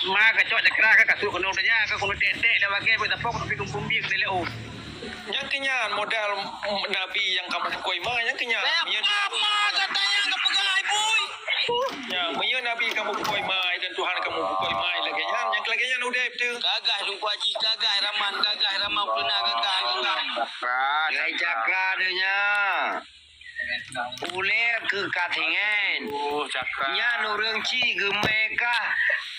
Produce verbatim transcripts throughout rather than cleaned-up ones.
Ma kacok cakra ka kasut keunoe tanya ka keunoe tek-tek lé bagée bak tapok tapi kumpung bi keunoe lé oh. Nyang keunyan modal nabi nyang kamoe pukoi ma nyang keunyan. Meunyoe apa kata nyang kapeugah ai bui? Ya, meunyoe nabi kamoe pukoi ma dan Tuhan kamoe pukoi ma lagée nyan, nyang lagée nyan udeb teuh. Gagah Teungku Haji, gagah Raman, gagah Raman peuna gagah. Cakra, cakra. Cakra deuh nyan. Ulée keu ka thingén. Oh, cakra. Nyan ureuëng ci geumé kah,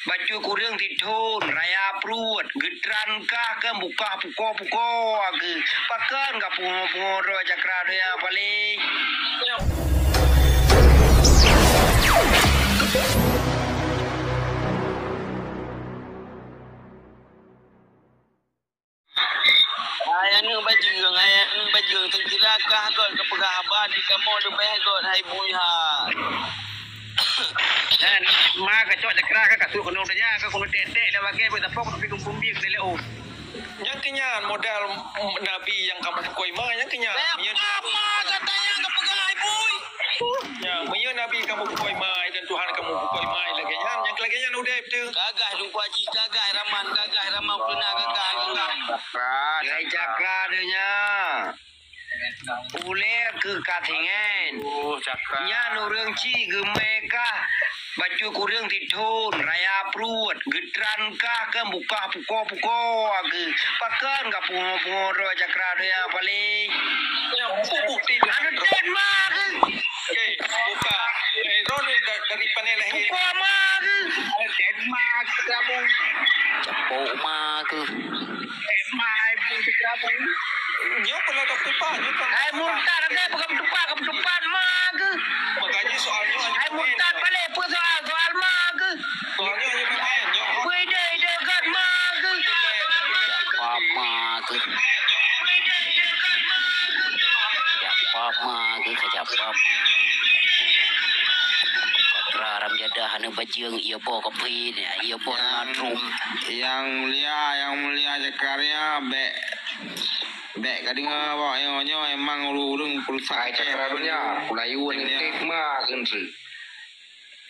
bacut kureueng tithon, raya pruet, geutran kah keu bukah puko-puko keu. Pakon ka pungo-pungo droe cakra donya paléh. Hai aneuk bajeueng, hai aneuk bajeueng, teukira kah göt kapeugah haba di kamoe leubeh göt hai bui ha. Dan ma kacok cakra ka kasut keunoe tanya ka keunoe tek-tek lé bagée bak tapok tapi kumpung bi keunoe lé oh. Nyang keunyan modal nabi nyang kamoe pukoi ma nyang keunyan. Apa kata nyang kapeugah ai bui? Ya, meunyoe nabi kamoe pukoi ma dan Tuhan kamoe pukoi ma lagée nyan, nyang lagée nyan udeb teuh. Gagah Teungku Haji, gagah Raman, gagah Raman peuna gagah. Cakra, cakra deuh nyan. Ulée keu ka thingén. Oh, cakra. Nyan ureuëng ci geumé kah, bacut kureueng tithon, raya pruet, geutran kah keu bukah puko-puko keu. Pakon ka pungo-pungo droe cakra donya paléh. Nyang bukti. Anu tet ma keu. Oke, buka. Eh, Ron ni da-, dari panel lahir. Buka ma keu. Tet ma keu kamu. Capok ma keu. Tet ma ibu cakra pun. Nyoe pula doktor Pak, nyoe kan. Hai murtad, ada bukan tupak, ketupat ma keu. Makanya soalnya. Hai murtad balik, apa soal? Soal ma keu. Soalnya hanya main, nyoe. Wei deh, deh, kat ma keu. Pap ma keu. Kajak pap ma keu, kajak pap ma. Cakra haram jadah, aneuk bajeueng, iya boh kopi, iya boh natrum. Yang mulia, yang mulia Zakaria, bek, bek ka deungoe, bak nyoe, nyoe emang ureueng-ureueng pulsa. Hai Cakra dunia, pulayu ni tek ma keu.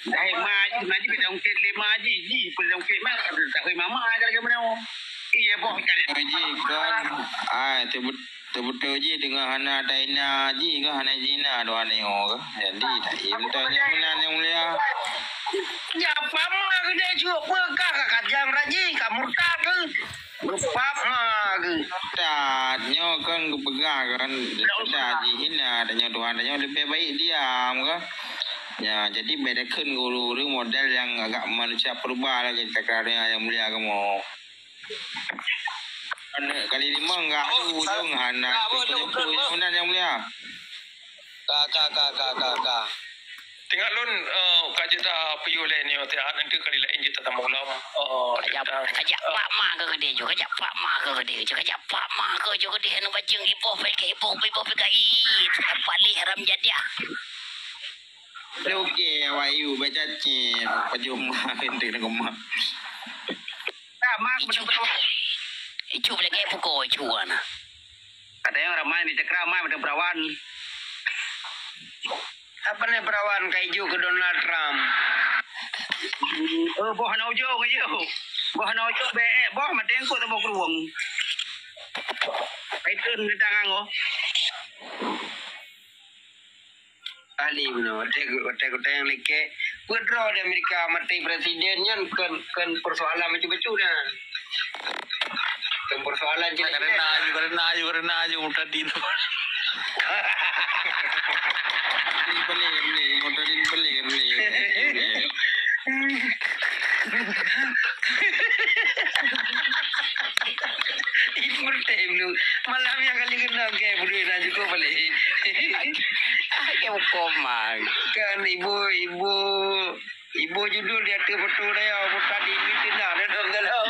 Hai ma ji, ma ji, peudong ket lé ma ji, ji, peudong ket ma, ka tahui mama ka lagée meunoe. Iya boh cari. Ji kon, ai, teubeut-, teubeutôi ji deungon hana taina ji ka, hana jina dua nyoe ka. Jadi, tak iya beutôi nyan meunan yang mulia. Ya, pama keuneuk jok peugah ka kajang raji, ka murtad tu. Geupap ma geuh. Tat, nyoe kan geupeugah kan, tat jihina, tanyoe Tuhan, tanyoe leubeh baik diam kan. Ya, jadi beda kan guru-guru model yang agak manusia purba lagi cakra yang, yang mulia kamu. Aneuk kali lima enggak ada ujung, hana. Betul, betul, betul. Yang mulia. Ka, ka, ka, ka, ka, ka. Teungoh lôn, eh, ka jeuet tapiôh lé nyoe, teuh, nanti kali laén jeuet tatamong lom. Oh, kajak, tentang, kajak eh, pak mak keu keudeh ju, kajak pak mak keu keudeh ju, kajak pak mak keu ju keudeh, anu bajeueng iboh pih ka iboh, iboh pih ka i, i, i, palih haram jadah. Oke, awak yuk baca chat, pajoh mak keu keudeh nak mak. Icuk lagèe pukon icuk na. Ada nyang ramai di Cakra, ramai macam perawan. Apa ni perawan ka ijok keu Donald Trump? Oh, boh na ujong aja. Boh na ujong be, boh maté engkau tak boh keruang. Itu ni tangan kau. Ahli bunoe, watèe, watèe geutanyoe likèe, peue droe di Amerika maté presiden nyan kon, kon persoalan bacut-bacut nyan. Kon persoalan jelek. Karena ayu, karena ayu, karena ayu murtadin. Beli, beli, murtadin beli, beli. Ini murtad dulu. Malam yang kali kena gay berdua nak cukup balik. Agak hukum, Mang. Kan ibu, ibu, ibu judul di atas betul dah ya, bukan di ini kena dah dalam, dalam.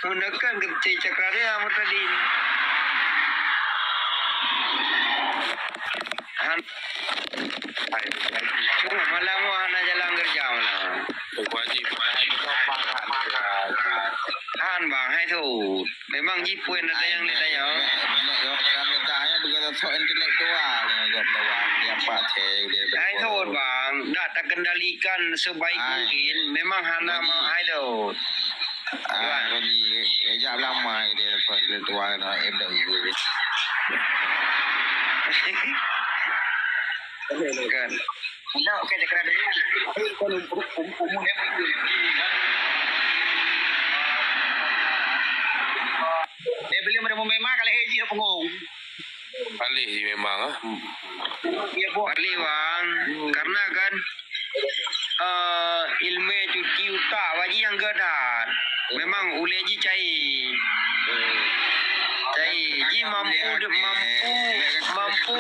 Menekan kecil cakra dia, bukan tadi. Han. Cuma malam wah na jalan kerja malam. Wajib. Han bang, hai tu. Memang jipuen ada yang ditanya. Hai tu bang, nak terkendalikan sebaik mungkin. Memang hana mah hai tu. Ah, kau di, eh, jak lama dia, kau di tuan, eh, dah. Kan. Dah, okey, dia kena dengar. Kan um-, um-, umur dia pun. Dia belum ada memang kalau haji punggung. Paléh jih memang, ah. Ya, buat. Paléh, Bang. Karena kan, eh, ilmu cuci utak, Pak Haji, nyang gét that. Memang ulée jih cai. Cai. Ji mampu de-, mampu, mampu,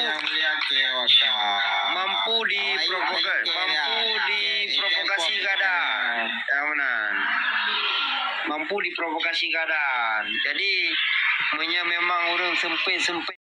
mampu diprovoka-, mampu diprovokasi keadaan. Ya, benar. Mampu diprovokasi keadaan. Jadi, meunyoe memang ureuëng sempit-sempit